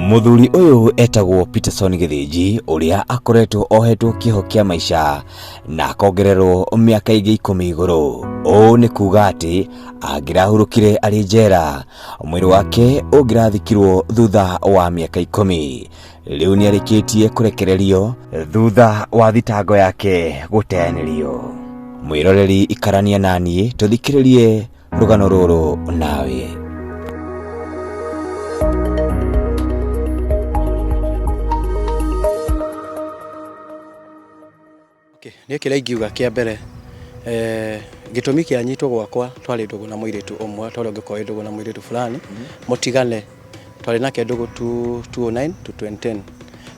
Mũthuri ũyũ etagwo Peterson Gĩthĩnji ũrĩa akoretwo ohetwo kĩoho kĩa maica na akongererwo mĩaka ĩngĩ 10 igũrũ. Ũũ nĩ kuga atĩ angĩrahurũkire arĩ njera, mwĩrĩ wake ũngĩrathikirwo thutha wa mĩaka 10. Rĩu nĩ arĩkĩtie kũrekererio thutha wa thitango yake gũteanĩrio. Mwĩroreri ikarania naniĩ tũthikĩrĩrie rũgano rũrũ nawe. Okay. Niĩ kĩrĩa ingiuga kĩa mbere gĩtũmi kĩa nyitwo gwakwa twarĩ ndũgũ na mũirĩtu ũmwe twarĩ ũngĩkorwo wĩ ndũgũ na mũirĩtu fulani mũtigane twarĩ nake ndũgũ 2009 to 2010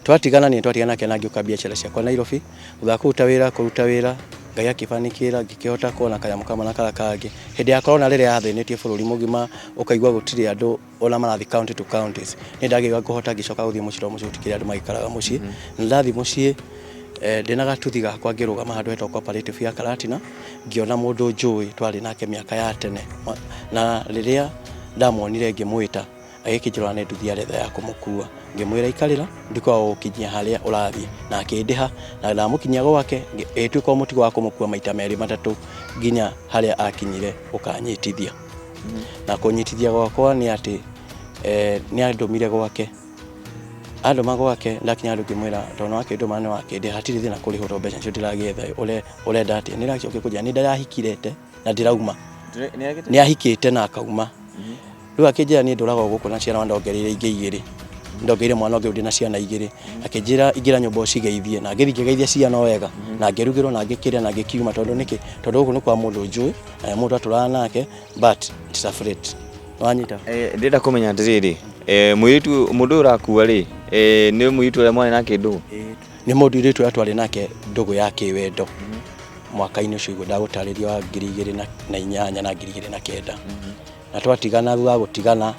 twatigana niĩ twatigana nake na ngĩũka biacara ciakwa Nairobi thutha wa kũruta wĩra kũruta wĩra Ngai akĩbanikĩra ngĩkĩhota kuona kanyamũ kamwe na karĩa kangĩ hĩndĩ ya corona rĩrĩa yathĩnĩtie bũrũri mũgima ũkaigua gũtirĩ andũ ona marathiĩ county to counties nĩ ndagĩũka ngũhota ngĩcoka gũthiĩ mũciĩ tondũ mũciĩ gũtikĩrĩ andũ maikaraga mũciĩ na ndathiĩ mũciĩ ndĩna gatuthi gakwa ngĩrũgama handũ hetagwo cooperative ya Karatina ngĩona mũndũ njũĩ twarĩ nake mĩaka ya tene na rĩrĩa ndamuonire ngĩmwĩta agĩkĩnjĩra nĩ nduthi aretha ya kũmũkua ngĩmwĩra ikarĩra ndikwaga gũgũkinyia harĩa ũrathiĩ na akĩndĩha na ndamũkinyia gwake ĩgĩtuĩka o mũtigo wa kũmũkua maita merĩ matatũ nginya harĩa akinyire ũkanyitithia na kũnyitithia gwakwa nĩ atĩ nĩ andũmire gwake andũma gwake ndakinya handũ ngĩmwĩra tondũ nĩwakĩndũma na nĩwakĩndĩha hatirĩ thĩna kũrĩhwo tondũ mbeca nĩcio ndĩragĩetha ũrenda atĩa nĩ ũracokire kũnjĩra nĩ ndĩrahikirete na ndĩrauma nĩ ahikĩte na akauma rĩu akĩnjĩra niĩ ndũraga gũkũ na ciana ndongereire ingĩ igĩrĩ ndongereire mwana ũngĩ ndĩ na ciana igĩrĩ akĩnjĩra ingĩra nyũmba ũcigeithie na ngĩthiĩ ngĩgeithia ciana o wega na ngĩrugĩrwo na ngĩkĩrĩa na ngĩkiuma tondũ nĩkĩ tondũ gũkũ nĩ kwa mũndũ njũĩ na nĩ mũndũ atũraga nake but it's a threat wanyita. Ndĩrenda kũmenya atĩrĩrĩ, mũirĩtu mũndũ ũyũ ũrakua rĩ, nĩ mũirĩtu ũrĩa mwarĩ nake ndũgũ? Nĩ mũndũ irĩtu ũrĩa twarĩ nake ndũgũ ya kĩwendo mwaka-inĩ ũcio ũguo ndagũtarĩria wa 2008 na 2009 na twatigana thutha wa gũtigana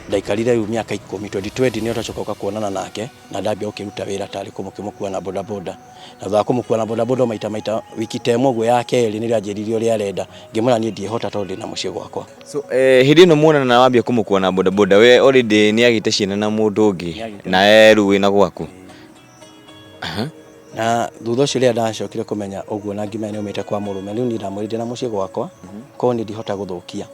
ndaikarire rĩu mĩaka 10 2020 nĩyo twacoka gũka kuonana nake na ndambia gũkĩruta wĩra tarĩ kũmũkĩmũkua na bodaboda na thutha wa kũmũkua na bodaboda maita maita wiki ta ĩmwe ũguo ya kerĩ nĩrĩo anjĩrire ũrĩa arenda ngĩmwĩra niĩ ndiĩhota tondũ ndĩna mũciĩ gwakwa. So hĩndĩ ĩno muonana na wambia kũmũkua na bodaboda we already nĩ agĩte ciana na mũndũ ũngĩ na we rĩu wĩna gwaku. Na thutha ũcio rĩrĩa ndacokire kũmenya ũguo na ngĩmenya nĩ aumĩte kwa mũrũme rĩu niĩ ndamwĩrire ndĩna mũciĩ gwakwa korwo niĩ ndihota gũthũkia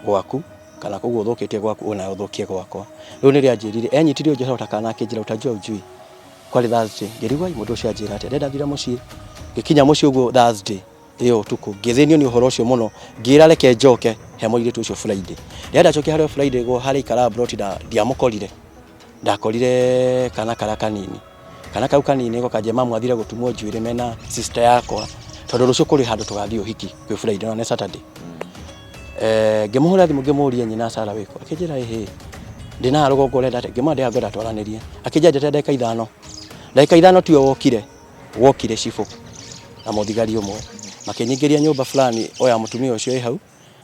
gwaku kana koguo ũthũkĩtie gwaku onawe ũthũkie gwakwa. Rĩu nĩrĩo anjĩrire enyitire ũnjohere ota kana akĩnjĩra utajua hujui. Kwarĩ Thursday ngĩrigwo ai mũndũ ũcio anjĩra atĩa ndendathire mũciĩ ngĩkinya mũciĩ ũguo Thursday ĩyo ũtukũ ngĩthĩnio nĩ ũhoro ũcio mũno ngĩra reke njoke he mũirĩtu ũcio Friday. Rĩrĩa ndacokire harĩ Friday gwo harĩa aikaraga plot ndiamũkorire ndakorire kana karĩa kanini kana kau kanini nĩko kanjĩra mamu athire gũtumwo njuĩrĩ mena sister yakwa tondũ rũciũ kũrĩ handũ tũgathiĩ ũhiki kwĩ Friday na nĩ Saturday. Ngĩmũhũrĩra thimũ ngĩmũria nyina Sarah wĩkũ akĩnjĩra ĩhĩ ndĩna haha rũgongo ũrenda atĩa ngĩmwĩra ndĩ haha ngwenda twaranĩrie akĩnjĩra njeterere ndagĩka ithano ndagĩka ithano tiwe wokire wokire cibũ na mũthigari ũmwe makĩnyingĩria nyũmba fulani o ya mũtumia ũcio ĩ hau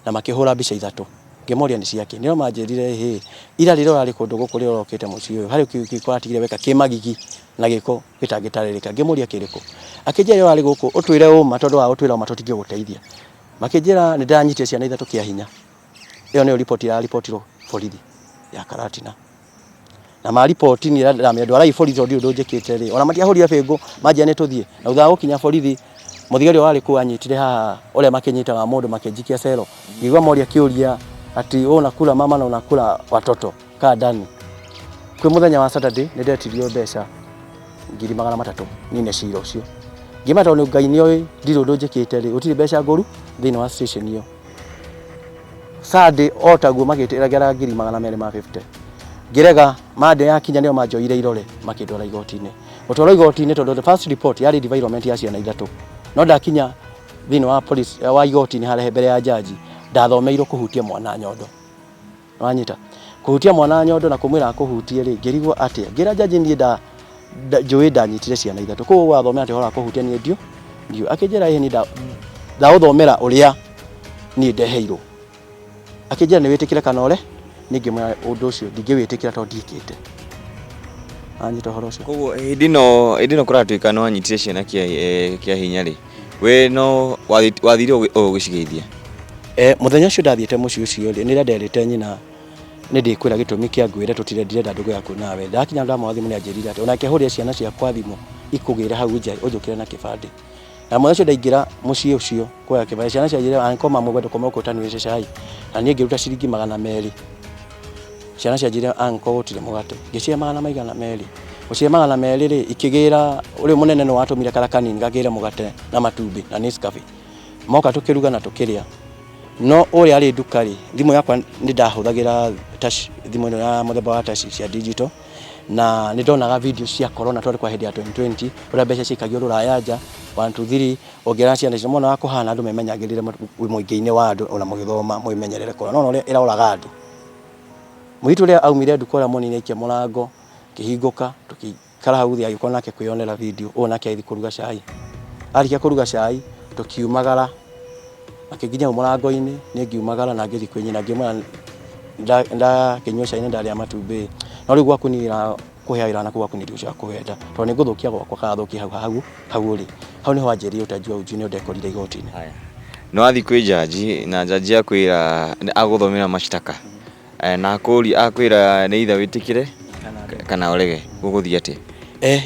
na makĩhũra mbica ithatũ ngĩmoria nĩ ciake nĩo manjĩrire ĩhĩ ira rĩrĩa ũrarĩ kũndũ gũkũ rĩrĩa ũrokĩte mũciĩ ũyũ harĩ gĩko ũratigire weka kĩ magigi na gĩko gĩtangĩtarĩrĩka ngĩmũria kĩrĩkũ akĩnjĩra rĩrĩa ũrarĩ gũkũ ũtwĩre ũma tondũ wa ũtwĩra ũma tũtingĩgũteithia makĩnjĩra nĩ ndĩranyitire ciana ithatũ kĩa hinya ĩyo nĩyo riboti yaribotirwo borithi ya Karatina na mariboti niĩ ndamera ndwarai borithi tondũ ndirĩ ũndũ njĩkĩte rĩ ona matiahũrire bĩngũ manjĩra nĩ tũthiĩ na thutha wa gũkinya borithi mũthigari ũrĩa warĩ kũu anyitire haha ũrĩa makĩnyitaga mũndũ makĩnjikia cero ngĩigua moria kĩũria ati wewe unakula mama na unakula watoto kaa ndani kwĩ mũthenya wa Saturday nĩ ndetirio mbeca 300,000 nine cira ũcio ngĩmera tondũ Ngai nĩoĩ ndirĩ ũndũ njĩkĩte rĩ gũtirĩ mbeca ngũru thĩinĩ wa station ĩyo Sunday o taguo magĩtĩragĩra 250,000 ngĩrega Monday yakinya nĩo manjoire irore makĩndwara igoti-inĩ gũtwarwo igoti-inĩ tondũ the first report yarĩ defilement ya ciana ithatũ no ndakinya thĩinĩ wa police wa igoti-inĩ harĩa mbere ya jaji ndathomeirwo kũhutia mwana nyondo wanyita kũhutia mwana nyondo na kũmwĩra akũhutie rĩ ngĩrigwo atĩa ngĩra jaji niĩ nda njũĩ ndanyitire ciana ithatũ koguo wathomera atĩ ũhoro wa kũhutia niĩ ndio ndio akĩnjĩra ĩhĩ niĩ ndaũthomera ũrĩa niĩ ndeheirwo akĩnjĩra nĩ wĩtĩkĩre kana ũre niĩ ngĩmwĩra ũndũ ũcio ndingĩwĩtĩkĩra tondũ ndiĩkĩte anyita ũhoro ũcio. Koguo hĩndĩ ĩno kũratuĩka nĩ wanyitire ciana kĩa hinya rĩ, we no wathire ũgĩcigeithia? Mũthenya ũcio ndathiĩte mũciĩ ũcio rĩ, nĩrĩo nderĩte nyina Nĩ ndĩkwĩra gĩtũmi kĩa ngwĩre tũtire ndirenda ndũgũ yaku nawe. Ndakinya ndamũra thimũ nĩ anjĩrire atĩ onake hũrĩre ciana ciakwa thimũ ikũgĩre hau nja ũnjũkĩre na kĩbandĩ. Na mũthenya ũcio ndaingĩra mũciĩ ũcio kuoya kĩbandĩ ciana cianjĩrire uncle mama ũkwenda gũkoma gũkũ ũtanyuĩte cai. Na niĩ ngĩruta ciringi 200. Ciana cianjĩrire uncle gũtirĩ mũgate. Ngĩcihe magana maigana merĩ. Gũcihe 200 rĩ, ikĩgĩra ũrĩa mũnene nĩwe watũmire karĩa kanini kagĩre mũgate na matumbĩ na Nescafe. Moka tũkĩruga na tũkĩrĩa. No ũrĩa arĩ nduka rĩ, thimũ yakwa nĩ ndahũthagĩra touch, thimũ ĩno ya mũthemba wa touch cia digital, na nĩ ndonaga video cia corona twarĩ kwa hĩndĩ ya 2020, ũrĩa mbeca ciaikagio rũraya nja, 1 2 3, ũngĩona ciana icio, mwana wa kũhana andũ memenyagĩrĩre mũingĩ-inĩ wa andũ ona mũgĩthoma mwĩmenyerere corona. Nĩ wona ũrĩa ĩroraga andũ. Mũirĩtu ũrĩa aumire nduka ũrĩa mũnini aikia mũrango, ngĩhingũka, tũkĩikara hau thĩ agĩũka onake kwĩyonera video, ũyũ nake agĩthiĩ kũruga cai. Arĩkia kũruga cai, tũkiumagara, akĩnginya hau mũrango-inĩ, niĩ ngiumagara na ngĩthiĩ kwĩ nyina ngĩmwĩra ndakĩnyua cai na ndarĩa matumbĩ, no rĩu gwaku niĩ kũhe wĩra naku gwaku niĩ ndigũcoka kũwenda, tondũ nĩ ngũthũkia gwakwa kana thũkie hau hau hau ũrĩ. Hau nĩho wanjĩrire utajua hujui nĩho ndekorire igoti-inĩ. Haya. Nĩ wathiĩ kwĩ njanji na njanji akwĩra agũthomera mashtaka na akũria akwĩra nĩ either wĩtĩkĩre kana ũrege gũgũthiĩ atĩa?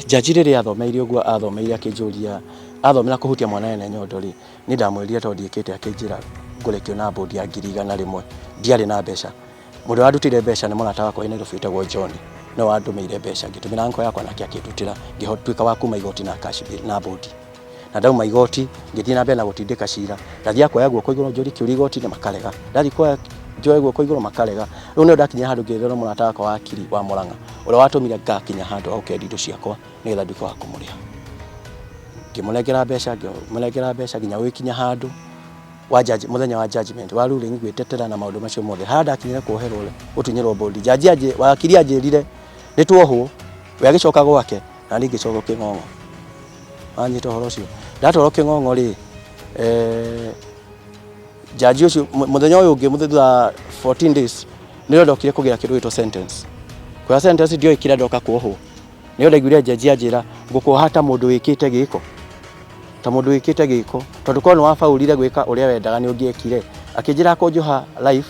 Njanji rĩrĩa athomeire ũguo athomeire akĩnjũria athomera kũhutia mwana ena nyondo rĩ, niĩ ndamwĩrire tondũ ndiĩkĩte akĩnjĩra ngũrekio na bond ya 100,000. Ndiarĩ na mbeca. Mũndũ ũrĩa wandutĩire mbeca nĩ mũrata wakwa wĩ Nairobi wĩtagwo John, nĩwe wandũmĩire mbeca ngĩtũmĩra uncle yakwa nake akĩndutĩra ngĩtuĩka wa kuma igoti na cash bail na bond. Na ndauma igoti ngĩthiĩ na mbere na gũtindĩka cira, ndathiaga kuoya guoko igũrũ njũrie kĩũria igoti-inĩ makarega, ndathiĩ kuoya njoe guoko igũrũ makarega. Rĩu nĩho ndakinyire handũ ngĩethera mũrata wakwa wakiri wa Mũrang'a ũrĩa watũmire ngakinya handũ ha gũkendia indo ciakwa nĩgetha nduĩke wa kũmũrĩha. Ngĩmũnengera mbeca, ngĩmũnengera mbeca nginya gũgĩkinya handũ wa judge, mũthenya wa judgment wa ruling gwĩtetera na maũndũ macio mothe. Harĩa ndakinyire kuoherwo rĩ, gũtunyĩrwo bond, jaji anjĩ, wakiri anjĩrire nĩ tuohwo, we agĩcoka gwake na niĩ ngĩcoka Kĩng'ong'o. Wanyita ũhoro ũcio? Ndatwarwo Kĩng'ong'o rĩ, jaji ũcio mũthenya ũyũ ũngĩ thutha wa 14 days nĩrĩo ndokire kũgĩra kĩndũ gĩtwo sentence. Kuoya sentence ndioĩ kĩrĩa ndoka kuohwo. Nĩrĩo ndaiguire jaji anjĩra ngũkuoha ta mũndũ wĩkĩte gĩko. Ta mũndũ wĩkĩte gĩko. Tondũ korwo nĩ wabaũrire gwĩka ũrĩa wendaga nĩ ũngĩekire. Akĩnjĩra akũnjoha life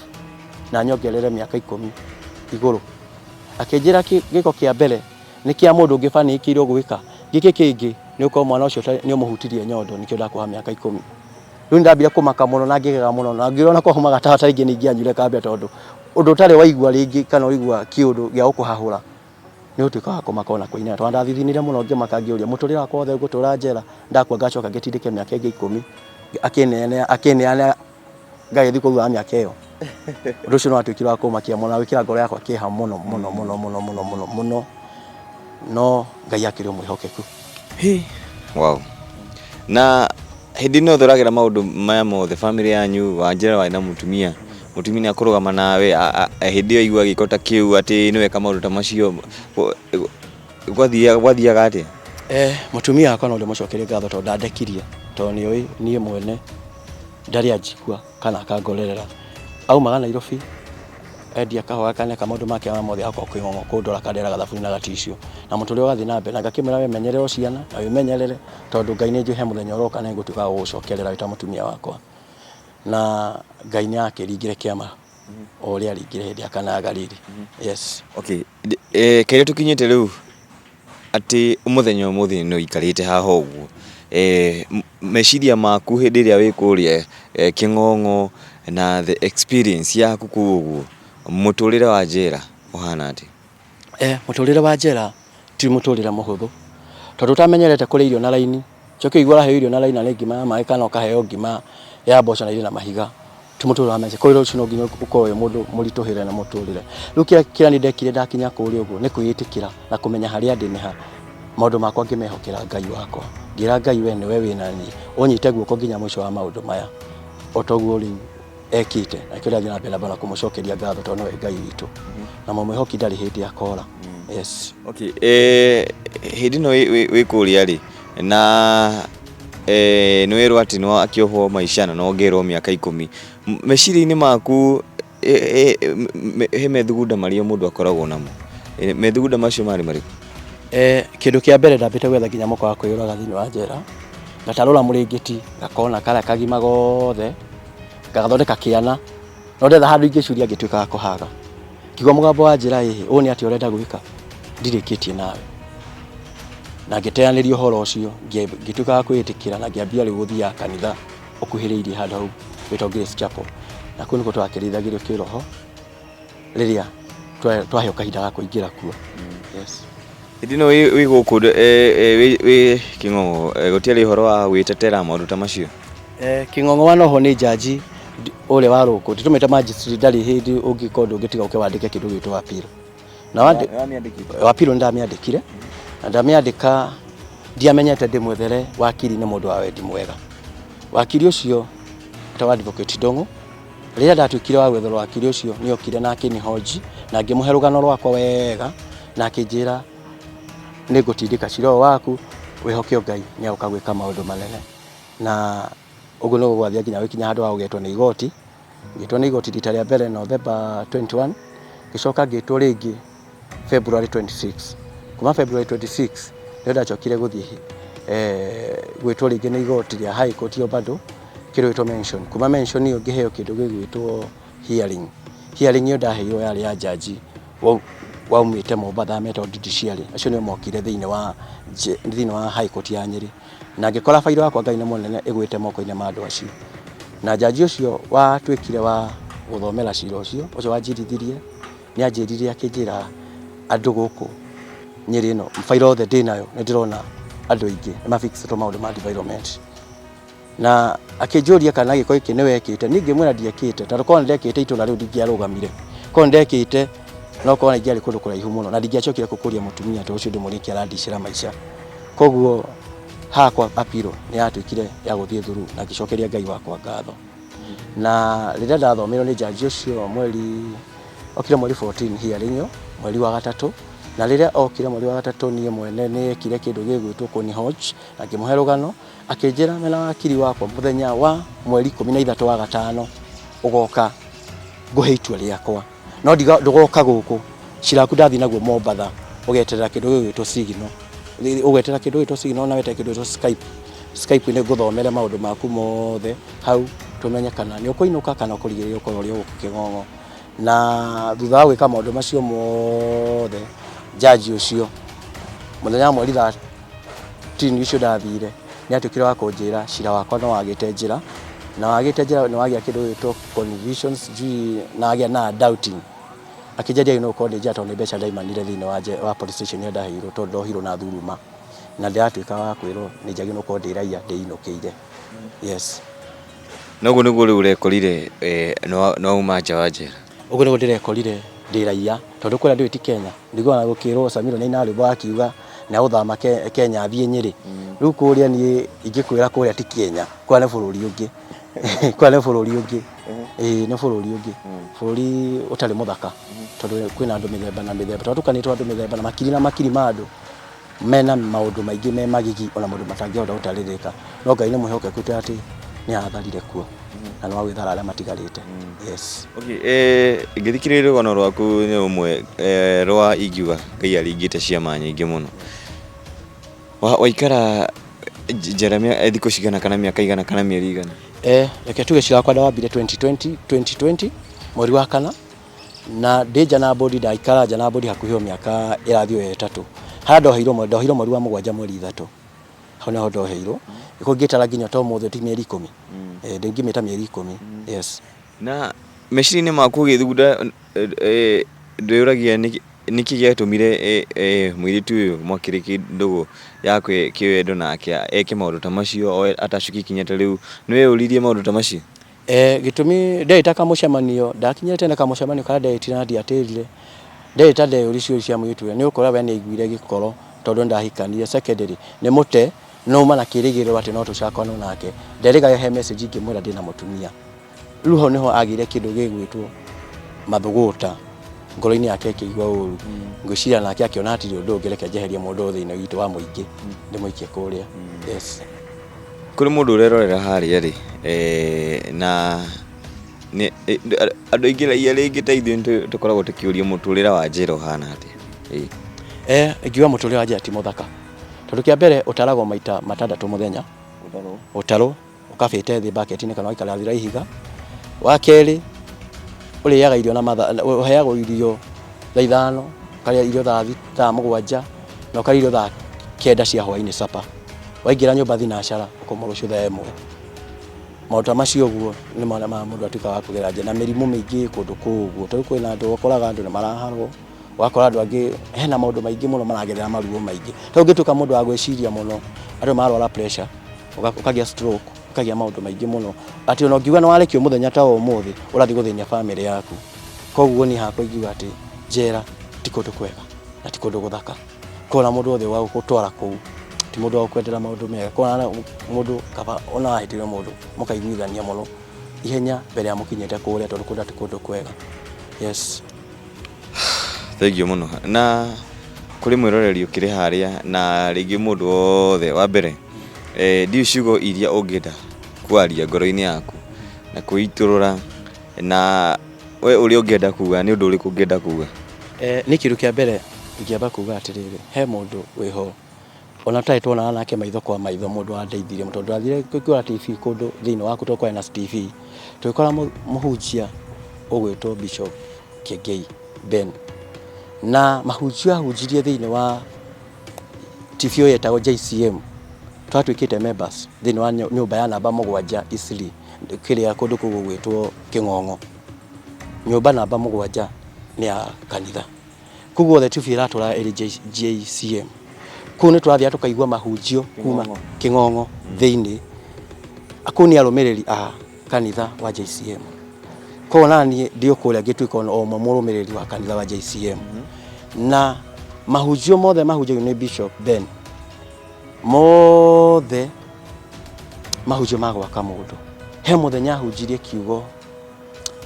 na nyongerere mĩaka 10 igũrũ. Akĩnjĩra gĩko kĩa mbere nĩ kĩa mũndũ ũngĩ banĩkĩirwo gwĩka. Gĩkĩ kĩngĩ nĩ ũkorwo mwana ũcio nĩ ũmũhutirie nyondo nĩkĩo ndakuoha mĩaka 10. Rĩu nĩ ndambire kũmaka mũno na ngĩgega mũno na ngĩona kwahumaga ta rĩngĩ nĩ ingĩanyuire kambia tondũ ũndũ ũtarĩ waigua rĩngĩ kana ũigua kĩũndũ gĩa gũkũhahũra nĩ ũtuĩka wa kũmaka ona kũinaina. Tondũ ndathithinire mũno ngĩmaka ngĩũria mũtũrĩre wakwa wothe ngũtũra njera ndakua ngacoka ngĩtindĩke mĩaka ĩngĩ 10 akĩneana akĩneana ngagĩthiĩ kũu thutha wa mĩaka ĩyo. Ũndũ ũcio nĩ watuĩkire wa kũmakia mũno na gwĩkĩra ngoro yakwa kĩeha mũno mũno mũno mũno mũno mũno mũno, no Ngai akĩrĩ o mwĩhokeku. Wow. Na hĩndĩ ĩno ũragera maũndũ maya mothe family yanyu wanjĩra warĩ na mũtumia, mũtumia nĩ akũrũgama nawe hĩndĩ ĩyo aigua gĩko ta kĩu atĩ nĩ weka maũndũ ta macio gwathiaga atĩa? Mũtumia wakwa no ndĩmũcokerie ngatho tondũ ndandekirie tondũ nĩ oĩ niĩ mwene ndarĩ anjigua kana akangorerera. Aumaga Nairobi endia kahũa kana eka maũndũ make mothe agoka Kĩng'ong'o kũndora akandehera gathabuni na gaticiũ na mũtũrĩre ũgathiĩ na mbere. Na ngakĩmwĩra we menyerera ciana na wĩmenyerere tondũ Ngai nĩ njũĩ he mũthenya ũroka na nĩngũtuĩka wa gũgũcokerera wĩ ta mũtumia wakwa. Na Ngai nĩ akĩringire kĩama o ũrĩa aringire hĩndĩ ya Kana ya Galili. Yes. Okay, kĩrĩa tũkinyĩte rĩu atĩ mũthenya ũmũthĩ nĩ ũikarĩte haha ũguo, meciria maku hĩndĩ ĩrĩa wĩ kũrĩa Kĩng'ong'o na the experience yaku kũu ũguo, mũtũrĩre wa njera ũhana atĩa? Mũtũrĩre wa njera ti mũtũrĩre mũhũthũ tondũ ũtamenyerete kũrĩa irio na raini, njoke ũigue ũraheo irio na raini na nĩ ngima ya maĩ kana ũkaheo ngima ya mboco na irĩ na mahiga, ti mũtũrĩre wa maica. Koguo ũcio no nginya ũkorwo wĩ mũndũ mũritũhĩre na mũtũrĩre. Rĩu kĩrĩa niĩ ndekire ndakinya kũrĩa ũguo nĩ kwĩĩtĩkĩra na kũmenya harĩa ndĩ nĩ ha. Maũndũ makwa ngĩmehokera Ngai wakwa. Ngĩra Ngai we nĩwe wĩna niĩ, ũnyite guoko nginya mũico wa maũndũ maya. O ta ũguo rĩu ekĩte na nĩkĩo ndĩrathiĩ na mbere na kũmũcokeria ngatho tondũ nĩwe Ngai witũ. Na mũmwĩhoki ndarĩ hĩndĩ akora. Yes. Okay, hĩndĩ ĩno wĩ kũrĩa rĩ, na nĩ werwo atĩ nĩ wakĩohwo maica na nongerwo mĩaka 10, meciria-inĩ maku he methugunda marĩa mũndũ akoragwo namo, methugunda macio marĩ marĩkũ? Kĩndũ kĩa mbere ndambĩte gwetha nginya mũkwa wa kwĩyũraga thĩinĩ wa njera, ngatarũra mũrĩngĩti, ngakona karĩa kagima gothe, ngagathondeka kĩana, no ndetha handũ ingĩcuria ngĩtuĩka wa kũhaga. Ngĩigua mũgambo wa njĩra ĩhĩ, ũũ nĩ atĩa ũrenda gwĩka? Ndirĩkĩtie nawe. Na ngĩteanĩria ũhoro ũcio, ngĩtuĩka wa kwĩĩtĩkĩra na ngĩambia rĩu gũthiaga kanitha ũkuhĩrĩirie handũ hau wĩtagwo Grace Chapel. Na kũu nĩkuo twakĩrĩithagĩrio kĩroho rĩrĩa twaheo kahinda ga kũingĩra kuo. Yes. Hĩndĩ ĩno wĩ gũkũ wĩ Kĩng'ong'o, gũtiarĩ ũhoro wa gwĩtetera maũndũ ta macio? Kĩng'ong'o wanohwo nĩ njanji ũrĩa wa rũkũ, tũmĩte magistrate, ndarĩ hĩndĩ ũngĩkorwo ndũngĩtiga ũke wandĩke kĩndũ gĩtwo appeal. Na appeal nĩ ndamĩandĩkire, na ndamĩandĩka ndiamenyete ndĩmwethere wakiri nĩ mũndũ wa wendi mwega. Wakiri ũcio etagwo Advocate Ndung'u, rĩrĩa ndatuĩkire wa gwetherwo wakiri ũcio nĩ okire na akĩnĩhonji na ngĩmũhe rũgano rwakwa wega na akĩnjĩra nĩ ngũtindĩka cira ũyũ waku, wĩhoke Ngai nĩ egũka gwĩka maũndũ manene. Na ũguo nĩguo gwathiĩ nginya gũkinya handũ ha gũgetwo nĩ igoti. Ngĩtwo nĩ igoti rita rĩa mbere November 21, ngĩcoka ngĩtwo rĩngĩ February 26. Kuma February 26 nĩrĩo ndacokire gũthiĩ gwĩtwo rĩngĩ nĩ igoti rĩa High Court o bado kĩndũ gĩtwo mention. Kuma mention ĩyo ngĩheo kĩndũ gĩgwĩtwo hearing. Hearing ĩyo ndaheirwo yarĩ ya jaji waumĩte Mombatha metagwo judiciary. Acio nĩo mokire thĩinĩ wa High Court ya Nyĩrĩ. Na ngĩkora bairo yakwa Ngai nĩ mũnene ĩgwĩte moko-inĩ ma andũ acio. Na jaji ũcio watuĩkire wa gũthomera cira ũcio, ũcio wanjirithirie, nĩ anjĩrire akĩnjĩra andũ gũkũ Nyĩrĩ ĩno, bairo yothe ndĩnayo nĩ ndĩrona andũ aingĩ nĩ mafixĩtwo maũndũ ma defilement. Na akĩnjũria kana gĩko gĩkĩ nĩ wekĩte, niĩ ngĩmwĩra ndiekĩte, tondũ korwo nĩ ndekĩte itũra rĩu ndingĩarũgamire. Korwo nĩ ndekĩte no korwo ingĩarĩ kũndũ kũraihu mũno na ndingĩacokire kũkũria mũtumia tondũ ũcio ndĩmũrie nĩkĩ arandicĩra maica. Koguo hakwa appeal nĩ yatuĩkire ya gũthiĩ through na ngĩcokeria Ngai wakwa ngatho. Na rĩrĩa ndathomeirwo nĩ jaji ũcio mweri okire mweri 14 hearing ĩyo mweri wa gatatũ, na rĩrĩa okire mweri wa gatatũ niĩ mwene nĩ ekire kĩndũ gĩgwĩtwo kũnihoj na ngĩmũhe rũgano, akĩnjĩra mena wakiri wakwa mũthenya wa mweri 13 wa gatano ũgoka ngũhe itua rĩakwa, no ndũgoka gũkũ, cira waku ndathiĩ naguo Mombatha, ũgeterera kĩndũ gĩgwĩtwo signal, ũgeterera kĩndũ gĩgwĩtwo signal na weterere kĩndũ gĩgwĩtwo Skype. Skype nĩ ngũthomere maũndũ maku mothe hau tũmenye kana nĩ ũkũinũka kana ũkũrigĩrĩria ũkorwo ũrĩ o gũkũ Kĩng'ong'o. Na thutha wa gwĩka maũndũ macio mothe, jaji ũcio mũthenya wa mweri 13 ũcio ndathire nĩ atuĩkire wa kũnjĩra cira wakwa nĩ wagĩte njĩra, na wagĩte njĩra nĩ wagĩa kĩndũ gĩgwĩtwo confusion sijui na wagĩa na doubting. Akĩnjĩra ndiagĩrĩirwo gũkorwo ndĩ njera tondũ nĩ mbeca ndaimanire thĩinĩ wa police station ĩrĩa ndaheirwo tondũ ndohirwo na thuruma. Na ndĩratuĩka wa kwĩrwo nĩ njagĩrĩirwo gũkorwo ndĩ raiya ndĩinũkĩire. Yes. Na ũguo nĩguo rĩu ũrekorire nĩ wauma nja wa njera? Ũguo nĩguo ndĩrekorire ndĩ raiya tondũ kũrĩa ndũĩ ti Kenya. Ndiguaga gũkĩrwo Samiro nĩ ainaga rwĩmbo akiuga nĩ egũthama Kenya athiĩ Nyĩrĩ. Rĩu kũrĩa niĩ ingĩkwĩra kũrĩa ti Kenya, kũrĩa nĩ bũrũri ũngĩ. Kũrĩa nĩ bũrũri ũngĩ. Ĩĩ nĩ bũrũri ũngĩ. Bũrũri ũtarĩ mũthaka tondũ kwĩna andũ mĩthemba na mĩthemba. Tondũ tũkanĩtwo andũ mĩthemba na makiri na makiri ma andũ mena maũndũ maingĩ me magigi ona maũndũ matangĩhota gũtarĩrĩka. No Ngai nĩ mwĩhokeku atĩ nĩ atharire kuo na nĩ wa gwĩthara arĩa matigarĩte. Yes. Okay, ngĩthikĩrĩria rũgano rwaku nĩ rũmwe rwa ingiuga Ngai aringĩte ciama nyingĩ mũno. Waikara njera thikũ cigana kana mĩaka igana kana mĩeri igana? Reke tuge cira wakwa ndawambire 2020 mweri wa kana, na ndĩ nja na bodi, ndaikara nja na bodi hakuhĩ o mĩaka ĩrathiĩ o ĩtatũ. Harĩa ndoheirwo, ndoheirwo mweri wa mũgwanja mweri ithatũ, hau nĩho ndoheirwo. Nĩkuo ngĩtara nginya ta ũmũthĩ ti mĩeri 10. Ndingĩmĩta mĩeri 10. Yes. Na meciria-inĩ maku ũgĩthugunda ndwĩyũragia nĩkĩ gĩatũmire mũirĩtu ũyũ mwakĩrĩ ndũgũ ya kĩwendo nake eke maũndũ ta macio atacukia ikinya ta rĩu, nĩ weyũririe maũndũ ta macio? Gĩtũmi ndeĩta kamũcemanio, ndakinyire tene kamũcemanio karĩa ndeĩtire na ndiatĩrire, ndeĩta ndeyũria ciũria cia mũirĩtu ũrĩa, nĩ ũkora we nĩ aiguire gĩkoro tondũ nĩ ndahikanire. Secondly, nĩ mũte nĩ uma na kĩrĩgĩrĩro atĩ no tũcakane nake. Nderĩga he message ngĩmwĩra ndĩna mũtumia. Rĩu hau nĩho agĩire kĩndũ gĩgwĩtwo mathũgũta ngoro-inĩ yake ĩkĩigua ũru. Ngwĩciria nake akĩona hatirĩ ũndũ ũngĩ, reke njeherie mũndũ ũyũ thĩinĩ witũ wa mũingĩ ndĩmũikie kũrĩa. Yes. Kũrĩ mũndũ ũrerorera harĩa rĩ, na andũ aingĩ raia rĩngĩ ta ithuĩ nĩ tũkoragwo tũkĩũria mũtũrĩre wa njera ũhana atĩa? Ingiuga mũtũrĩre wa njera ti mũthaka, tondũ kĩa mbere ũtaragwo maita matandatũ mũthenya, ũtarwo ũkabĩte thĩ bucket-inĩ kana ũgaikara thĩ wa ihiga. Wa kerĩ Ũrĩaga irio na mathaa, ũheagwo irio thaa 5, ũkarĩa irio thaa 7, na ũkarĩa irio thaa 9 cia hwainĩ supper. Waingĩra nyũmba thinacara, ũkoma rũciũ thaa 1. Maũndũ ta macio ũguo nĩ ma mũndũ atuĩkaga wa kũgera njera, na mĩrimũ mĩingĩ ĩ kũndũ kũu ũguo. Ta rĩu kwĩna andũ ũkoraga andũ nĩ maraharwo, ũgakora andũ angĩ hena maũndũ maingĩ mũno maragerera maruo maingĩ. Ta rĩu ũngĩtuĩka mũndũ wa gwĩciria mũno, andũ mararwara pressure, ũkagĩa stroke, ũkagĩa maũndũ maingĩ mũno. Atĩ ona ũngiuga nĩ warekio mũthenya ta wa ũmũthĩ, ũrathiĩ gũthĩnia bamĩrĩ yaku. Koguo niĩ hakwa ingiuga atĩ njera ti kũndũ kwega na ti kũndũ gũthaka. Koguo ona mũndũ wothe wa gũgũtwara kũu ti mũndũ wa gũkwendera maũndũ mega. Koguo mũndũ kaba ona wahĩtĩrio nĩ mũndũ mũkaiguithania mũno ihenya mbere ya mũkinyĩte kũrĩa tondũ kũrĩa ti kũndũ kwega. Yes. Thengiũ mũno na kũrĩ mwĩroreri ũkĩrĩ harĩa na rĩngĩ mũndũ wothe wa mbere ndiũĩ ciugo iria ũngĩenda kwaria ngoro-inĩ yaku na kwĩitũrũra na we ũrĩa ũngĩenda kuga nĩ ũndũ ũrĩkũ ũngĩenda kuga? Niĩ kĩndũ kĩa mbere ingĩamba kuga atĩrĩrĩ, he mũndũ wĩho ona tũtarĩ tuonana nake maitho kwa maitho mũndũ wandeithirie tondũ ndathire ngĩkora TV kũndũ thĩinĩ wa tondũ kwarĩ na TV, tũgĩkora mũhunjia ũgwĩtwo Bishop Kĩengei Ben, na mahunjio ahunjirie thĩinĩ wa TV ĩyo yetagwo JCM, twatuĩkĩte members thĩinĩ wa nyũmba ya namba 7 Eastleigh, kĩrĩa kũndũ kũu gũgwĩtwo Kĩng'ong'o, nyũmba namba 7 nĩ ya kanitha. Kũu guothe TV ĩratũra ĩrĩ JCM. Kũu nĩ tũrathiaga tũkaigua mahunjio kuma Kĩng'ong'o thĩinĩ. Kũu nĩ arũmĩrĩri a kanitha wa JCM. Koguo naniĩ ndĩ o kũrĩa ngĩtuĩka o ũmwe mũrũmĩrĩri wa kanitha wa JCM. Na mahunjio mothe mahunjagio nĩ Bishop Ben, mothe mahunjio ma gwaka mũndũ. He mũthenya ahunjirie kiugo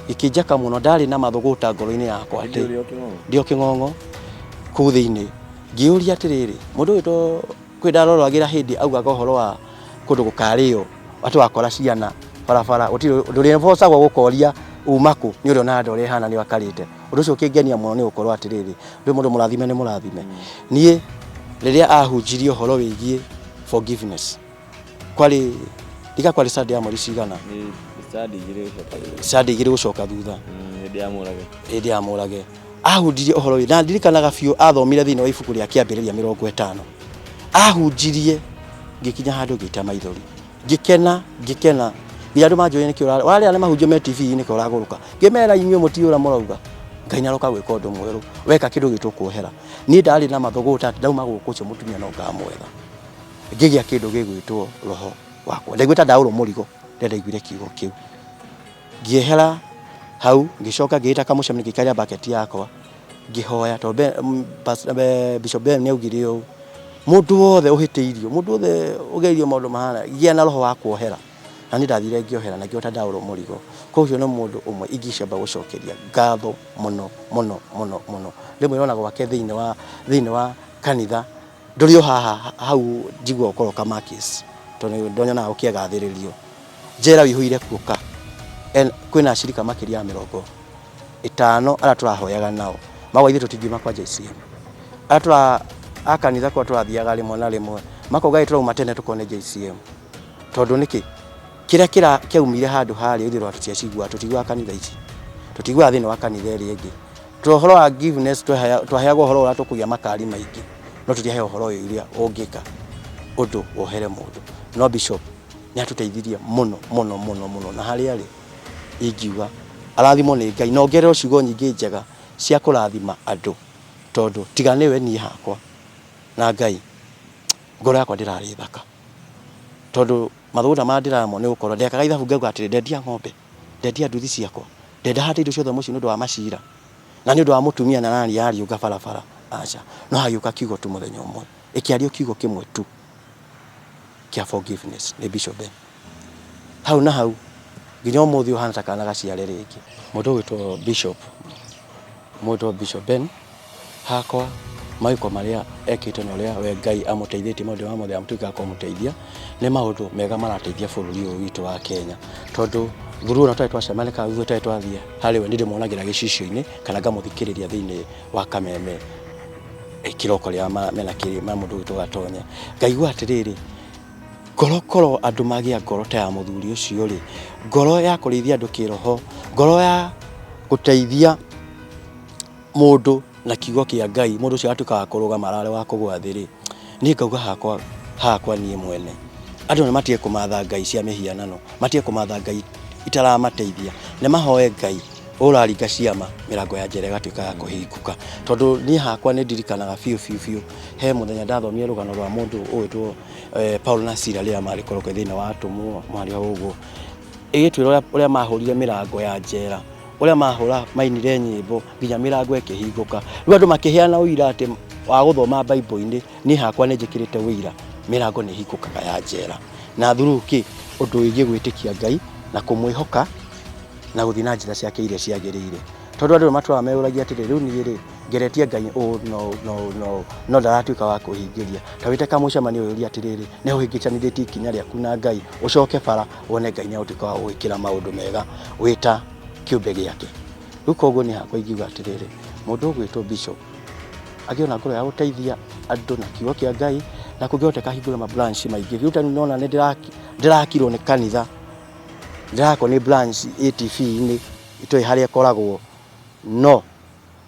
gĩkĩnjaka mũno, ndarĩ na mathũgũta ngoro-inĩ yakwa atĩ ndĩ o Kĩng'ong'o kũu thĩinĩ. Ngĩũria atĩrĩrĩ, mũndũ ũyũ to kwĩ ndaroragĩra hĩndĩ augaga ũhoro wa kũndũ gũkarĩo atĩ wakora ciana barabara gũtirĩ ndũrĩbocagwo gũkoria uma kũ nĩ ũrĩa ona ũrĩa ĩhana nĩ akarĩte. Ũndũ ũcio ũkĩngenia mũno nĩ gũkorwo atĩrĩrĩ, ndũĩ mũndũ mũrathime nĩ mũrathime. Niĩ rĩrĩa ahunjirie ũhoro wĩgiĩ forgiveness kwarĩ ndiga kwarĩ Sunday ya mweri cigana, Sunday 2 gũcoka thutha, hĩndĩ ya Mũrage, hĩndĩ ya Mũrage ahunjirie ũhoro wĩ na ndirikanaga biũ, athomire thĩinĩ wa ibuku rĩa Kĩambĩrĩria 50, ahunjirie ngĩkinya handũ ngĩita maithori, ngĩkena ngĩkena nginya andũ manjũria nĩkĩ ũrarĩa nĩ mahunjio me TV-inĩ nĩkĩ ũragũrũka, ngĩmera inyuĩ mũtiũĩ ũrĩa mũrauga, Ngai nĩ aroka gwĩka ũndũ mwerũ, weka kĩndũ gĩtwo kuohera. Niĩ ndarĩ na mathũgũta atĩ ndauma gũkũ ũcio mũtumia no ngamwetha, ngĩgĩa kĩndũ gĩgwĩtwo roho wakwa, ndaiguĩte ta ndaũrwo mũrigo rĩrĩa ndaiguire kiugo kĩu. Ngĩehera hau ngĩcoka ngĩĩta kamũcemanio ngĩikaria bucket yakwa ngĩhoya tondũ Bishop Ben nĩ augire ũũ, mũndũ wothe ũhĩtĩirio, mũndũ wothe ũgereirio maũndũ mahana, gĩa na roho wa kuohera. Na niĩ ndathire ngĩohera na ngĩona ta ndaũrwo mũrigo. Koguo ũcio nĩ mũndũ ũmwe ingĩcamba gũcokeria ngatho mũno mũno mũno mũno. Rĩmwe ona gwake thĩinĩ wa kanitha ndũrĩ o haha hau njiguaga ũkoroka Makis tondũ ndonyonaga ũkĩgathĩrĩrio. Njera ũihũire kuo ka kwĩna acirika makĩria ya 50 arĩa tũrahoyaga nao mauga ithuĩ tũtingiuma kwa JCM. Arĩa tũra a kanitha kũrĩa tũrathiaga rĩmwe na rĩmwe makauga ĩ tũrauma tene tũkone JCM. Tondũ nĩkĩ? Kĩrĩa kĩra kĩaumire handũ harĩa ithuĩ tũtiaciguaga, tũtiguaga kanitha ici, tũtiguaga thĩinĩ wa kanitha ĩrĩa ĩngĩ. To ũhoro wa forgiveness twaheagwo ũhoro ũrĩa tũkũgĩa makari maingĩ, no tũtiaheo ũhoro ũyũ ũrĩa ũngĩka ũndũ wohere mũndũ. No Bishop nĩ atũteithirie mũno mũno mũno mũno, na harĩa arĩ ingiuga arathimwo nĩ Ngai, na ongererwo ciugo nyingĩ njega cia kũrathima andũ, tondũ tiga nĩwe niĩ hakwa na Ngai, ngoro yakwa ndĩrarĩ thaka. Tondũ mathũgũta marĩa ndĩramo nĩ gũkorwo ndekaga ithabu ngauga atĩrĩ, ndendia ng'ombe, ndendia nduthi ciakwa, ndenda hande indo ciothe mũciĩ nĩ ũndũ wa macira, na nĩ ũndũ wa mũtumia na nani yariũnga barabara, aca. No hagĩũka kiugo tu mũthenya ũmwe, ĩkĩario kiugo kĩmwe tu kĩa forgiveness nĩ Bishop Ben. Hau na hau nginya ũmũthĩ ũhana ta kana gaciare rĩngĩ. Mũndũ ũgwĩtwo Bishop, mũndũ Bishop Ben hakwa mawĩko marĩa ekĩte na ũrĩa we Ngai amũteithĩtie maũndũ marĩa mothe atuĩkaga kũmũteithia nĩ maũndũ mega marateithia bũrũri ũyũ witũ wa Kenya. Tondũ through ona tũtarĩ twacemania kana through tũtarĩ twathiĩ harĩ we nĩ ndĩmuonagĩra gĩcicio-inĩ kana ngamũthikĩrĩria thĩinĩ wa kameme kĩroko rĩrĩa mena kĩrĩ na mũndũ ũgwĩtwo Gatonye. Ngaigua atĩrĩrĩ, ngoro korwo andũ magĩa ngoro ta ya mũthuri ũcio rĩ, ngoro ya kũrĩithia andũ kĩroho, ngoro ya Gũteithia mũndũ na kiugo kĩa Ngai, mũndũ ũcio agatuĩka wa kũrũgama ararĩ wa kũgũa thĩ rĩ, niĩ ngauga hakwa hakwa niĩ mwene, andũ nĩ matige kũmatha ngai cia mĩhianano, matige kũmatha ngai itaramateithia, nĩ mahoe Ngai ũraringa ciama, mĩrango ya njera ĩgatuĩka ya kũhingũka. Tondũ niĩ hakwa nĩ ndirikanaga biũ biũ biũ, he mũthenya ndathomire rũgano rwa mũndũ ũgwĩtwo Paul na Sila rĩrĩa marĩ korokoro thĩinĩ wa atũmwo mũhari wa ũguo, ĩgĩtwĩra ũrĩa mahũrire mĩrango ya njera, ũrĩa mahũra mainire nyĩmbo nginya mĩrango ĩkĩhingũka. Rĩu andũ makĩheana ũira atĩ wa gũthoma Bible-inĩ, niĩ hakwa nĩ njĩkĩrĩte ũira mĩrango nĩ ĩhingũkaga ya njera. Na through kĩ? Ũndũ wĩgiĩ gwĩtĩkia Ngai na kũmwĩhoka na gũthiĩ na njĩra ciake iria ciagĩrĩire. Tondũ andũ nĩ matũraga meyũragia atĩrĩ, rĩu niĩ rĩ, ngeretie Ngai ũũ na ũũ na ũũ na ũũ, no ndaratuĩka wa kũhingĩria. Ta wĩte kamũcemanio wĩyũrie atĩrĩrĩ, nĩ ũhĩngĩcanithĩtie ikinya rĩaku na Ngai, ũcoke bara wone Ngai nĩ egũtuĩka wa gũgwĩkĩra maũndũ mega wĩ ta kĩũmbe gĩake. Rĩu koguo niĩ hakwa ingiuga atĩrĩrĩ, mũndũ ũgwĩtwo bishop agĩe na ngoro ya gũteithia andũ na kiugo kĩa Ngai, na kũngĩhoteka ahingũre ma branch maingĩ. Rĩu ta rĩu nĩwona nĩ ndĩrakirwo nĩ kanitha, ndĩrakwo nĩ branch ATV-inĩ itoĩ harĩa ĩkoragwo, no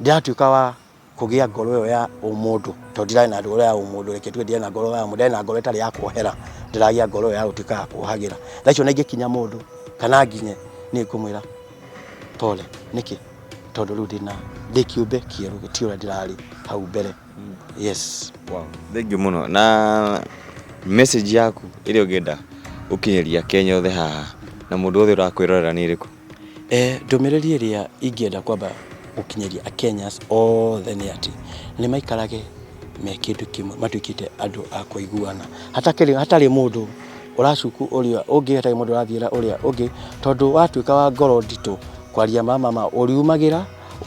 ndĩratuĩka wa kũgĩa ngoro ĩyo ya ũmũndũ, tondũ ndirarĩ na ngoro ya ũmũndũ, reke tuge ndirarĩ na ngoro ya ũmũndũ, ndarĩ na ngoro ĩtarĩ ya kuohera, ndĩragĩa ngoro ĩyo ya gũtuĩka ya kuohagĩra. Thaa icio ona ingĩkinya mũndũ kana nginye, niĩ ngũmwĩra pole. Nĩkĩ? Tondũ rĩu ndĩna, ndĩ kĩũmbe kĩerũ, gĩtirĩ ũrĩa ndĩrarĩ hau mbere. Yes. Wow. Thank you mũno na message yaku ĩrĩa ũngĩenda gũkinyĩria Kenya othe haha na mũndũ wothe ũrakwĩrorera nĩ ĩrĩkũ? Ndũmĩrĩri ĩrĩa ingĩenda kwamba gũkinyĩria Akenyans othe nĩ atĩ, nĩ maikarage me kĩndũ kĩmwe, matuĩkĩte andũ a kũiguana. Hatakĩrĩ, hatarĩ mũndũ ũracuku ũrĩa ũngĩ, hatarĩ mũndũ ũrathiĩra ũrĩa ũngĩ, tondũ watuĩka wa ngoro nditũ, kwaria ma ma ma, ũriumagĩra,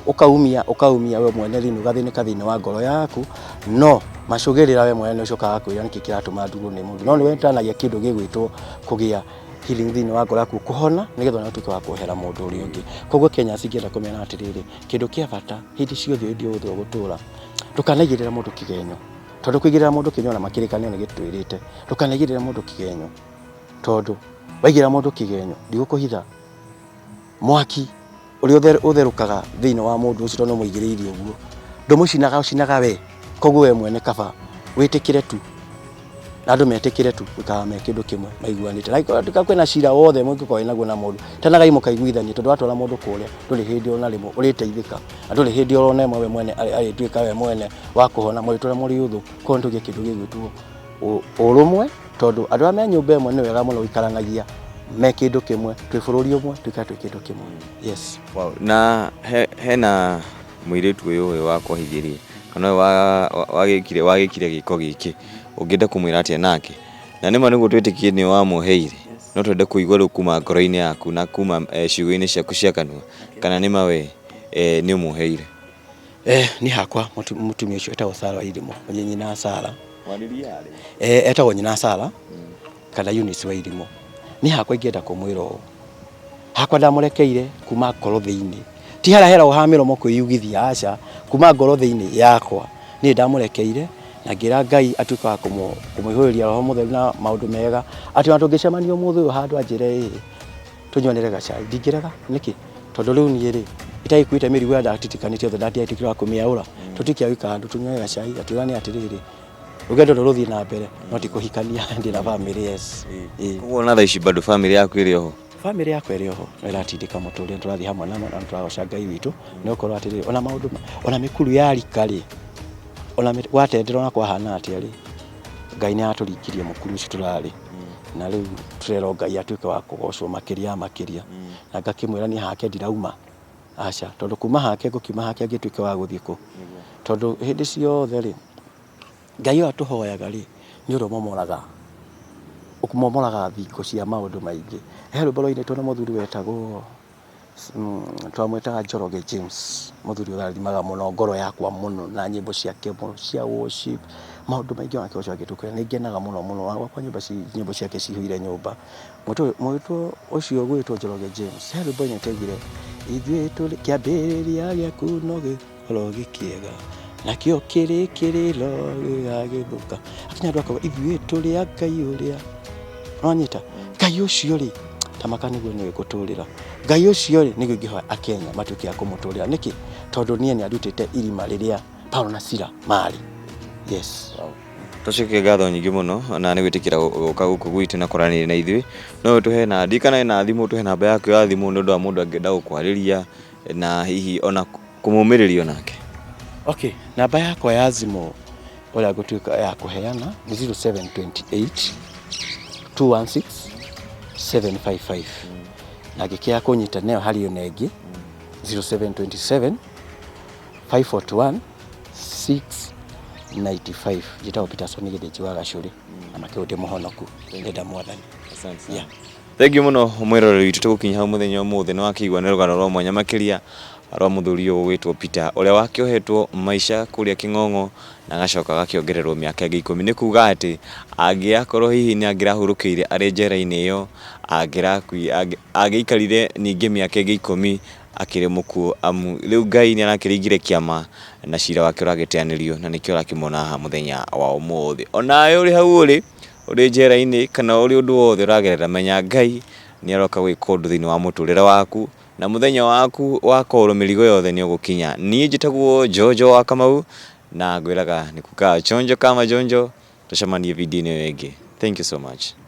ũkaumia ũkaumia we mwene thĩinĩ, ũgathĩnĩka thĩinĩ wa ngoro yaku, no macũgĩrĩra we mwene nĩ ũcokaga kwĩra nĩkĩ kĩratũma ndurwo nĩ mũndũ. No nĩ wetanagia kĩndũ gĩgwĩtwo kũgĩa healing thĩinĩ wa ngoro yaku, kũhona nĩgetha ona ũtuĩke wa kuohera mũndũ ũrĩa ũngĩ. Koguo Kenya cingĩenda kũmera atĩrĩrĩ, kĩndũ kĩa bata hĩndĩ ciothe hĩndĩ yothe ũgũtũra, ndũkanaigĩrĩre mũndũ kĩgenyo, tondũ kũigĩrĩra mũndũ kĩgenyo ona makĩrĩkanĩro nĩ gĩtwĩrĩte, ndũkanaigĩrĩre mũndũ kĩgenyo, tondũ waigĩrĩra mũndũ kĩgenyo, ndigũkũhitha, mwaki ũrĩa ũtherũkaga thĩinĩ wa mũndũ ũcio tondũ nĩũmũigĩrĩire ũguo, ndũmũcinaga ũcinaga we, koguo we mwene kaba wĩtĩkĩre tu, na andũ metĩkĩre tu gũikara me kĩndũ kĩmwe maiguanĩte. Na angĩkorwo kwĩna cira wothe mũngĩkorwo wĩ naguo na mũndũ, tanagai mũkaiguithania tondũ watwara mũndũ kũrĩa ndũrĩ hĩndĩ ona rĩmwe ũrĩteithĩka, na ndũrĩ hĩndĩ ona ĩmwe we mwene arĩtuĩka we mwene wa kũhona, mũrĩtũra mũrĩ ũthũ. Koguo nĩ tũgĩe kĩndũ gĩgwĩtwo ũrũmwe, tondũ andũ arĩa me nyũmba ĩmwe nĩ wega mũno gũikaranagia me kĩndũ kĩmwe, twĩ bũrũri ũmwe tũikare twĩ kĩndũ kĩmwe. Yes. Wow. Na hena mũirĩtu ũyũ ũyũ wakwahithirie kana ũyũ wagĩkire wagĩkire gĩko gĩkĩ ũngĩenda kũmwĩra atĩa nake na nĩma nĩguo twĩtĩkie nĩ wamwoheire no twende kũigua rĩu kuma ngoro-inĩ yaku na kuma ciugo-inĩ ciaku cia kanua kana nĩma we nĩ ũmwoheire. Niĩ hakwa mũtumia ũcio etagwo Sarah Wairimu, nyina Sarah. Etagwo nyina Sarah kana Eunice Wairimu. Niĩ hakwa ingĩenda kũmwĩra ũũ, hakwa ndamũrekeire kuma ngoro thĩinĩ, ti harĩa heragwo ha mĩromo kwĩyugithia, aca, kuma ngoro thĩinĩ yakwa, niĩ ndamũrekeire na ngĩra Ngai atuĩke wa kũmũihũrĩria roho mũtheru na maũndũ mega, atĩ ona tũngĩcemania ũmũthĩ ũyũ handũ anjĩre ĩĩ, tũnyuanĩre gacai, ndingĩrega, nĩkĩ? Tondũ rĩu niĩ rĩ, itagĩkuĩte mĩrigo ĩrĩa ndatitikanĩtie yothe ndatiatuĩkire wa kũmĩaũra, tũtuĩke a gũikara handũ tũnyuage gacai na twĩrane atĩrĩrĩ, rũgendo nĩ rũthiĩ na mbere no ti kũhikania ndĩ na bamĩrĩ yes. Ĩĩ. Koguo ona thaa ici bado bamĩrĩ yaku ĩrĩ oho? Bamĩrĩ yakwa ĩrĩ oho no ĩratindĩka mũtũrĩre, nĩtũrathiĩ hamwe nao na nĩtũragoca Ngai witũ nĩ gũkorwo atĩrĩrĩ ona maũndũ ona mĩkuru yarika rĩ, ona gwatendera ona kwahana atĩa rĩ, Ngai nĩ aratũringirie mũkuru ũcio tũrarĩ na rĩu tũrerwo Ngai atuĩke wa kũgocwo makĩria ya makĩria na ngakĩmwĩra niĩ hake ndirauma aca, tondũ kuma hake ngũkiuma hake ngĩtuĩke wa gũthiĩ kũ, tondũ hĩndĩ ciothe rĩ, Ngai ũyũ atũhoyaga rĩ, nĩ ũrĩa ũmomoraga, ũmomoraga thingo cia maũndũ maingĩ. He rwĩmbo rwainĩtwo nĩ mũthuri wetagwo, twamwĩtaga Njoroge James, mũthuri ũrathimaga mũno ngoro yakwa mũno na nyĩmbo ciake mũno cia worship, maũndũ maingĩ ma kĩroho angĩtũkĩra, nĩ ngenaga mũno mũno, ona gwakwa nyũmba nyĩmbo ciake cihũire nyũmba. Mũĩtwo ũcio ũgwĩtwo Njoroge James, he rwĩmbo ainĩte augire, ithuĩ tũrĩ kĩambĩrĩria gĩaku no Oro gĩkĩega nakĩo kĩrĩkĩrĩro gĩgagĩthũka. Akinya andũ akauga ithuĩ tũrĩ a Ngai ũrĩa, nĩwanyita? Ngai ũcio rĩ, Tamaka nĩguo nĩwe ngũtũrĩra. Ngai ũcio rĩ nĩguo ingĩhoya Akenya matuĩke a kũmũtũrĩra. Nĩkĩ? Tondũ niĩ nĩ andutĩte irima rĩrĩa Paulo na Sila marĩ. Yes. Tũcokie ngatho nyingĩ mũno na nĩ gwĩtĩkĩra gũka gũkũ gwitũ na kwaranĩria na ithuĩ. No ũtũhe na ndikana na thimũ ũtũhe namba yaku ya thimũ nĩ ũndũ wa mũndũ angĩenda gũkwarĩria na hihi ona kũmũmĩrĩria onake. Okay, namba yakwa ya thimũ ũrĩa ngũtuĩka ya kũheana nĩ 0728 216 755 na ngĩkĩaga kũnyita nayo harĩ ona ĩngĩ 0727 541 695. Njĩtagwo Peterson Gĩthĩnji wa Gacũrĩ na makĩrwo ndĩ mũhonoku ndenda mwathani. Yeah. Thank you mũno mwĩroreri witũ, tũgũkinya hau mũthenya ũmũthĩ. Nĩ wakĩigua nĩ rũgano rwa mwanya makĩria rwa mũthuri ũyũ ũgwĩtwo Peter ũrĩa wakĩohetwo maica kũrĩa Kĩng'ong'o na agacoka agakĩongererwo mĩaka ĩngĩ 10. Nĩ kuga atĩ angĩakorwo hihi nĩ angĩrahurũkĩire arĩ njera-inĩ ĩyo, angĩaikarire ningĩ mĩaka ĩngĩ 10 akĩrĩ mũkuũ, amu rĩu Ngai nĩ arakĩringire kĩama na cira wake ũragĩteanĩrio na nĩkĩo ũrakĩmuona haha mũthenya wa ũmũthĩ. Onawe ũrĩ hau ũrĩ, ũrĩ njera-inĩ kana ũrĩ ũndũ wothe ũragerera, menya Ngai nĩ aroka gwĩka ũndũ thĩinĩ wa mũtũrĩre waku na mũthenya waku wa kũrwo mĩrigo yothe nĩ ũgũkinya. Niĩ njĩtagwo Njonjo wa Kamau na ngwĩraga nĩ kukaa chonjo kama njonjo, tũcemanie video-inĩ ĩyo ĩngĩ. Thank you so much.